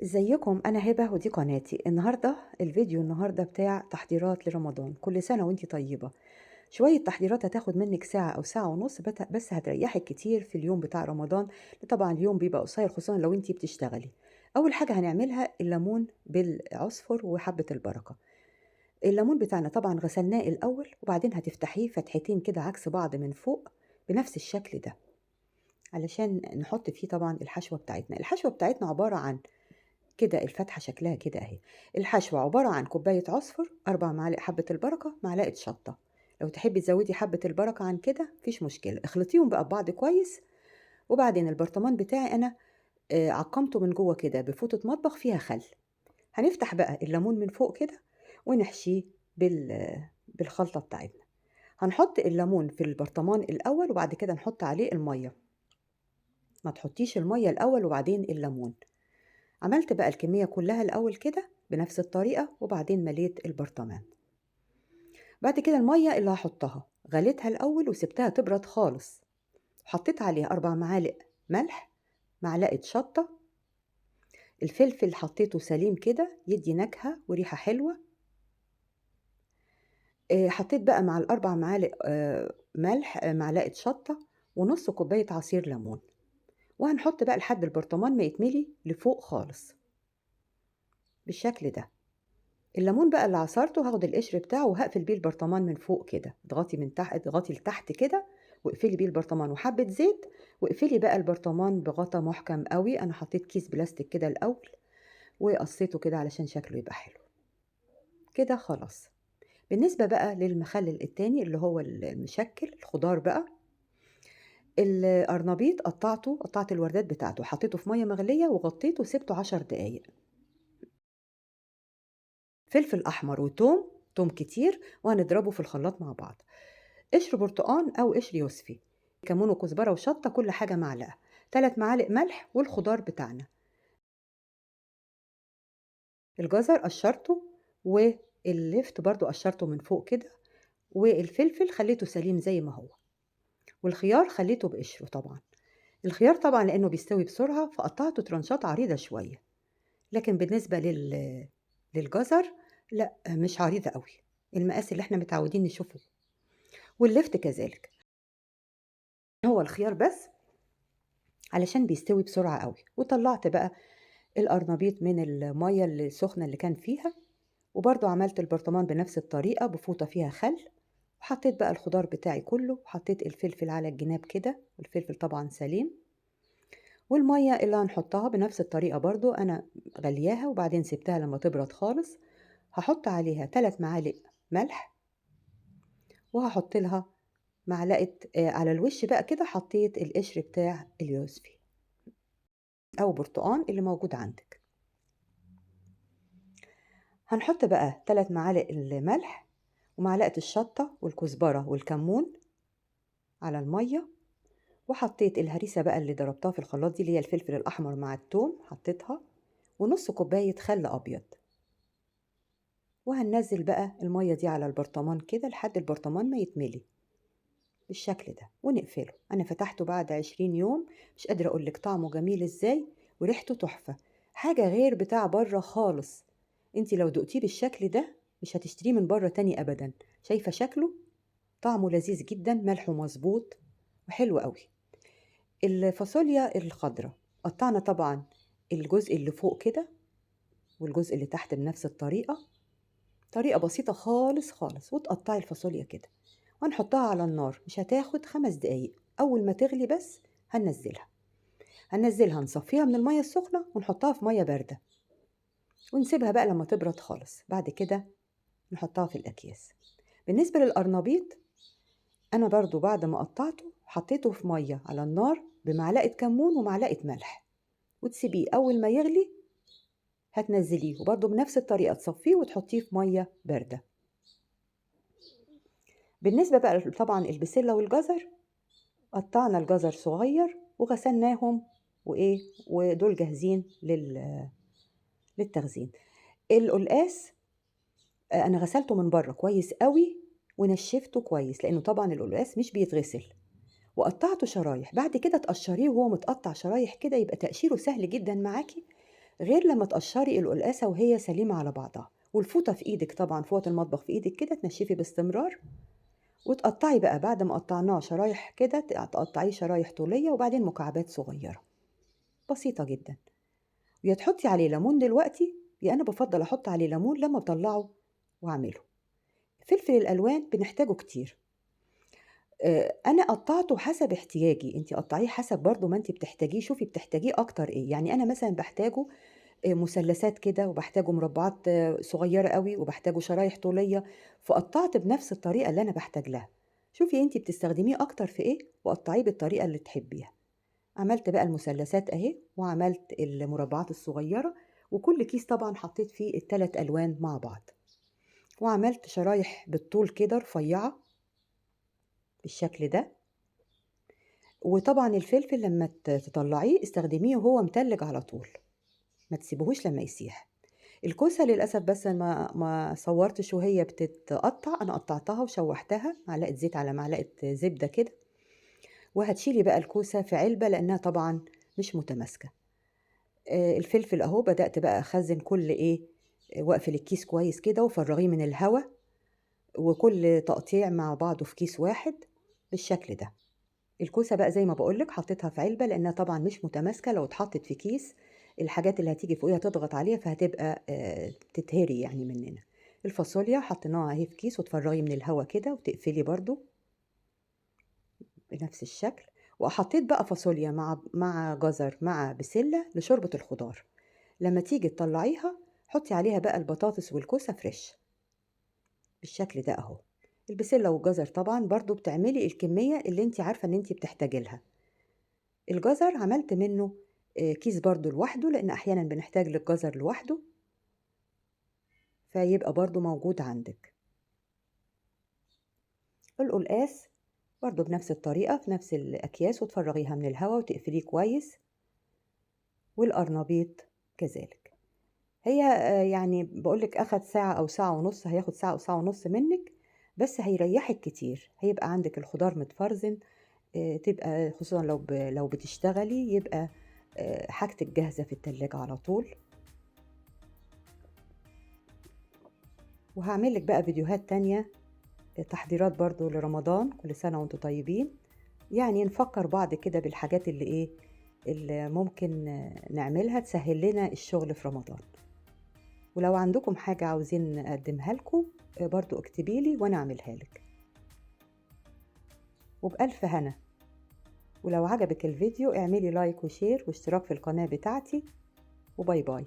ازيكم؟ انا هبه ودي قناتي. النهارده الفيديو النهارده بتاع تحضيرات لرمضان. كل سنه وانتي طيبه. شويه تحضيرات هتاخد منك ساعه او ساعه ونص بس هتريحك كتير في اليوم بتاع رمضان. طبعا اليوم بيبقى قصير خصوصا لو انتي بتشتغلي. اول حاجه هنعملها الليمون بالعصفر وحبه البركه. الليمون بتاعنا طبعا غسلناه الاول، وبعدين هتفتحيه فتحتين كده عكس بعض من فوق بنفس الشكل ده علشان نحط فيه طبعا الحشوه بتاعتنا. الحشوه بتاعتنا عباره عن كده، الفتحة شكلها كده اهي. الحشوة عبارة عن كوباية عصفر، 4 معالق حبة البركة، معلقة شطة. لو تحبي تزودي حبة البركة عن كده مفيش مشكلة. اخلطيهم بقى ببعض كويس. وبعدين البرطمان بتاعي انا عقمته من جوه كده بفوطة مطبخ فيها خل. هنفتح بقى الليمون من فوق كده ونحشيه بالخلطة بتاعتنا. هنحط الليمون في البرطمان الأول وبعد كده نحط عليه المية. ما تحطيش المية الأول وبعدين الليمون. عملت بقى الكمية كلها الأول كده بنفس الطريقة وبعدين مليت البرطمان. بعد كده المية اللي هحطها غليتها الأول وسبتها تبرد خالص. حطيت عليها 4 معالق ملح، معلقة شطة، الفلفل حطيته سليم كده يدي نكهة وريحة حلوة. حطيت بقى مع ال4 معالق ملح، معلقة شطة ونص كوباية عصير ليمون. وهنحط بقى لحد البرطمان ما يتملي لفوق خالص بالشكل ده. الليمون بقى اللي عصرته هاخد القشر بتاعه وهقفل بيه البرطمان من فوق كده. اضغطي من تحت، اضغطي لتحت كده واقفلي بيه البرطمان، وحبة زيت، واقفلي بقى البرطمان بغطا محكم قوي. انا حطيت كيس بلاستيك كده الاول وقصيته كده علشان شكله يبقى حلو كده. خلاص. بالنسبة بقى للمخلل التاني اللي هو المشكل الخضار بقى، القرنبيط قطعته، قطعت الوردات بتاعته، حطيته في ميه مغليه وغطيته وسبته 10 دقايق. فلفل احمر وتوم، توم كتير، وهنضربه في الخلاط مع بعض. قشر برتقان او قشر يوسفي، كمون وكزبره وشطه، كل حاجه معلقه، 3 معالق ملح، والخضار بتاعنا الجزر قشرته، واللفت برضو قشرته من فوق كده، والفلفل خليته سليم زي ما هو، والخيار خليته بقشره طبعا. الخيار طبعا لانه بيستوي بسرعه فقطعته ترانشات عريضه شويه، لكن بالنسبه للجزر لا مش عريضه قوي، المقاس اللي احنا متعودين نشوفه. واللفت كذلك، هو الخيار بس علشان بيستوي بسرعه قوي. وطلعت بقى القرنبيط من الميه السخنه اللي كان فيها، وبرده عملت البرطمان بنفس الطريقه بفوطه فيها خل، وحطيت بقى الخضار بتاعي كله، وحطيت الفلفل على الجناب كده، والفلفل طبعا سليم. والمية اللي هنحطها بنفس الطريقة برضو أنا غلياها وبعدين سبتها لما تبرد خالص. هحط عليها 3 معالق ملح، وهحط لها معلقة على الوش بقى كده. حطيت القشر بتاع اليوسفي أو برتقان اللي موجود عندك. هنحط بقى 3 معالق الملح ومعلقة الشطة والكزبرة والكمون على المية. وحطيت الهريسة بقى اللي ضربتها في الخلاط دي اللي هي الفلفل الأحمر مع الثوم، حطيتها، ونص كوباية خل أبيض. وهننزل بقى المية دي على البرطمان كده لحد البرطمان ما يتملي بالشكل ده ونقفله. أنا فتحته بعد 20 يوم، مش قادرة أقولك طعمه جميل إزاي وريحته تحفة، حاجة غير بتاع بره خالص. انتي لو دقتيه بالشكل ده مش هتشتريه من بره تاني أبدا. شايفة شكله؟ طعمه لذيذ جدا، ملحه مظبوط وحلو قوي. الفاصوليا الخضراء قطعنا طبعا الجزء اللي فوق كده والجزء اللي تحت بنفس الطريقة، طريقة بسيطة خالص خالص. وتقطعي الفاصوليا كده وهنحطها على النار، مش هتاخد 5 دقايق. أول ما تغلي بس هننزلها، نصفيها من المية السخنة ونحطها في مية باردة ونسيبها بقى لما تبرد خالص. بعد كده نحطها في الأكياس. بالنسبة للقرنبيط أنا برضو بعد ما قطعته حطيته في مية على النار بمعلقة كمون ومعلقة ملح، وتسيبيه أول ما يغلي هتنزليه، وبرضو بنفس الطريقة تصفيه وتحطيه في مية باردة. بالنسبة بقى طبعا البسلة والجزر، قطعنا الجزر صغير وغسلناهم وإيه، ودول جاهزين للتخزين. القلقاس انا غسلته من بره كويس قوي ونشفته كويس، لانه طبعا القلقاس مش بيتغسل، وقطعته شرايح. بعد كده تقشريه وهو متقطع شرايح كده، يبقى تقشيره سهل جدا معاكي. غير لما تقشري القلقاسة وهي سليمة على بعضها. والفوطة في إيدك طبعا، فوط المطبخ في إيدك كده، تنشفي باستمرار. وتقطعي بقى بعد ما قطعناه شرايح كده، تقطعيه شرايح طولية وبعدين مكعبات صغيرة بسيطة جدا. ويا تحطي عليه ليمون دلوقتي، يا أنا بفضل أحط عليه ليمون لما بطلعه وأعمله. فلفل الألوان بنحتاجه كتير، أنا قطعته حسب احتياجي، أنتِ قطعيه حسب برضه ما أنتِ بتحتاجيه، شوفي بتحتاجيه أكتر إيه. يعني أنا مثلا بحتاجه مثلثات كده، وبحتاجه مربعات صغيرة قوي، وبحتاجه شرايح طولية، فقطعت بنفس الطريقة اللي أنا بحتاج لها. شوفي أنتِ بتستخدميه أكتر في إيه وقطعيه بالطريقة اللي تحبيها. عملت بقى المثلثات أهي، وعملت المربعات الصغيرة، وكل كيس طبعا حطيت فيه التلات ألوان مع بعض. وعملت شرايح بالطول كده رفيعة بالشكل ده. وطبعا الفلفل لما تطلعيه استخدميه وهو متلج على طول، ما تسيبهوش لما يسيح. الكوسة للأسف بس ما صورتش وهي بتتقطع، أنا قطعتها وشوحتها معلقة زيت على معلقة زبدة كده. وهتشيلي بقى الكوسة في علبة لأنها طبعا مش متماسكة. الفلفل أهو بدأت بقى أخزن كل إيه، وأقفل الكيس كويس كده وفرغيه من الهواء، وكل تقطيع مع بعضه في كيس واحد بالشكل ده. الكوسة بقى زي ما بقولك حطيتها في علبة لأنها طبعا مش متماسكة، لو اتحطت في كيس الحاجات اللي هتيجي فوقيها تضغط عليها فهتبقى تتهري يعني مننا. الفاصوليا حطيناها اهي في كيس وتفرغي من الهواء كده وتقفلي برضو بنفس الشكل. وحطيت بقى فاصوليا مع جزر مع بسلة لشوربة الخضار. لما تيجي تطلعيها حطي عليها بقى البطاطس والكوسة fresh بالشكل ده اهو. البسلة والجزر طبعا برضو بتعملي الكمية اللي انت عارفة ان انت بتحتاجي لها. الجزر عملت منه كيس برضو لوحده لان احيانا بنحتاج للجزر لوحده، فيبقى برضو موجود عندك. القلقاس برضو بنفس الطريقة في نفس الأكياس، وتفرغيها من الهواء وتقفليه كويس. والقرنبيط كذلك. هي يعني بقولك أخد ساعة أو ساعة ونص، هياخد ساعة أو ساعة ونص منك، بس هيريحك كتير. هيبقى عندك الخضار متفرزن، تبقى خصوصا لو بتشتغلي يبقى حاجتك جاهزة في التلاجة على طول. وهعمل لك بقى فيديوهات تانية تحضيرات برضو لرمضان. كل سنة وانتم طيبين. يعني نفكر بعض كده بالحاجات اللي ايه اللي ممكن نعملها تسهل لنا الشغل في رمضان. ولو عندكم حاجة عاوزين أقدمها لكم برضو اكتبيلي وانا اعملها لك. وبألف هنا. ولو عجبك الفيديو اعملي like و share واشتراك في القناة بتاعتي. و bye bye.